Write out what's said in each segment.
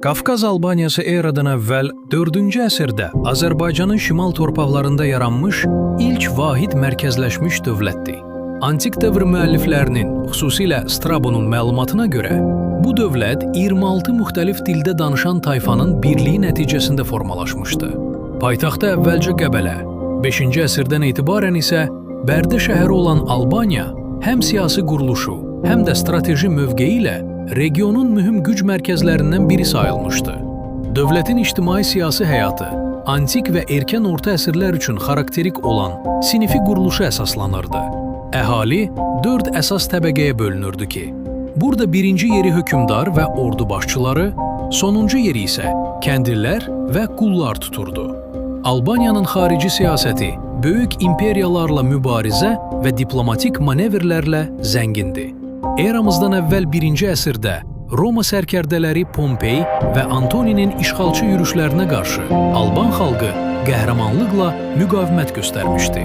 Qafqaz Albaniyası eradan əvvəl 4-cü əsrdə Azərbaycanın şimal torpaqlarında yaranmış ilk vahid mərkəzləşmiş dövlətdir. Antik dövr müəlliflərinin, xüsusilə Strabonun məlumatına görə, bu dövlət 26 müxtəlif dildə danışan tayfanın birliyi nəticəsində formalaşmışdı. Paytaxtı əvvəlcə Qəbələ, 5-ci əsrdən etibarən isə Bərdə şəhəri olan Albaniya həm siyasi quruluşu, həm də strateji mövqeyi ilə regionun mühüm güc mərkəzlərindən biri sayılmışdı. Dövlətin ictimai-siyasi həyatı antik və erkən orta əsrlər üçün xarakterik olan sinifi quruluşa əsaslanırdı. Əhali 4 əsas təbəqəyə bölünürdü ki, burada birinci yeri hökmdar və ordu başçıları, sonuncu yeri isə kəndlilər və qullar tuturdu. Albaniyanın xarici siyasəti böyük imperiyalarla mübarizə və diplomatik manevrlərlə zəngindi. Eramızdan əvvəl 1-ci əsrdə Roma sərkərdələri Pompey və Antoninin işğalçı yürüşlərinə qarşı Alban xalqı qəhrəmanlıqla müqavimət göstərmişdi.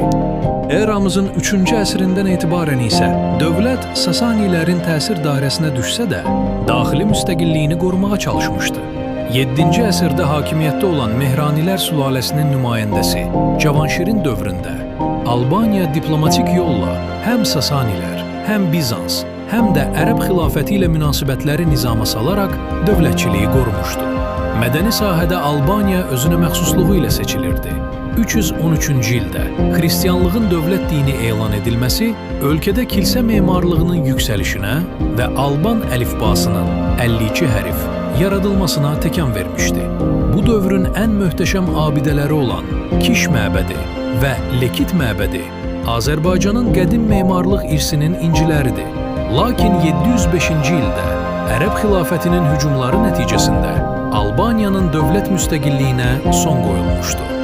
Eramızın 3-cü əsrindən etibarən isə dövlət Sasanilərin təsir dairəsinə düşsə də, daxili müstəqilliyini qorumağa çalışmışdı. 7-ci əsrdə hakimiyyətdə olan Mehranilər sülaləsinin nümayəndəsi Cavanşirin dövründə Albaniya diplomatik yolla həm Sasanilər, həm Bizans, həm də Ərəb xilafəti ilə münasibətləri nizama salaraq dövlətçiliyi qorumuşdu. Mədəni sahədə Albaniya özünə məxsusluğu ilə seçilirdi. 313-cü ildə xristianlığın dövlət dini elan edilməsi ölkədə kilsə memarlığının yüksəlişinə və Alban əlifbasının 52 hərf yaradılmasına təkan vermişdi. Bu dövrün ən möhtəşəm abidələri olan Kiş məbədi və Lekit məbədi Azərbaycanın qədim memarlıq irsinin inciləridir. Lakin 705-ci ildə Ərəb xilafətinin hücumları nəticəsində Albaniyanın dövlət müstəqilliyinə son qoyulmuşdu.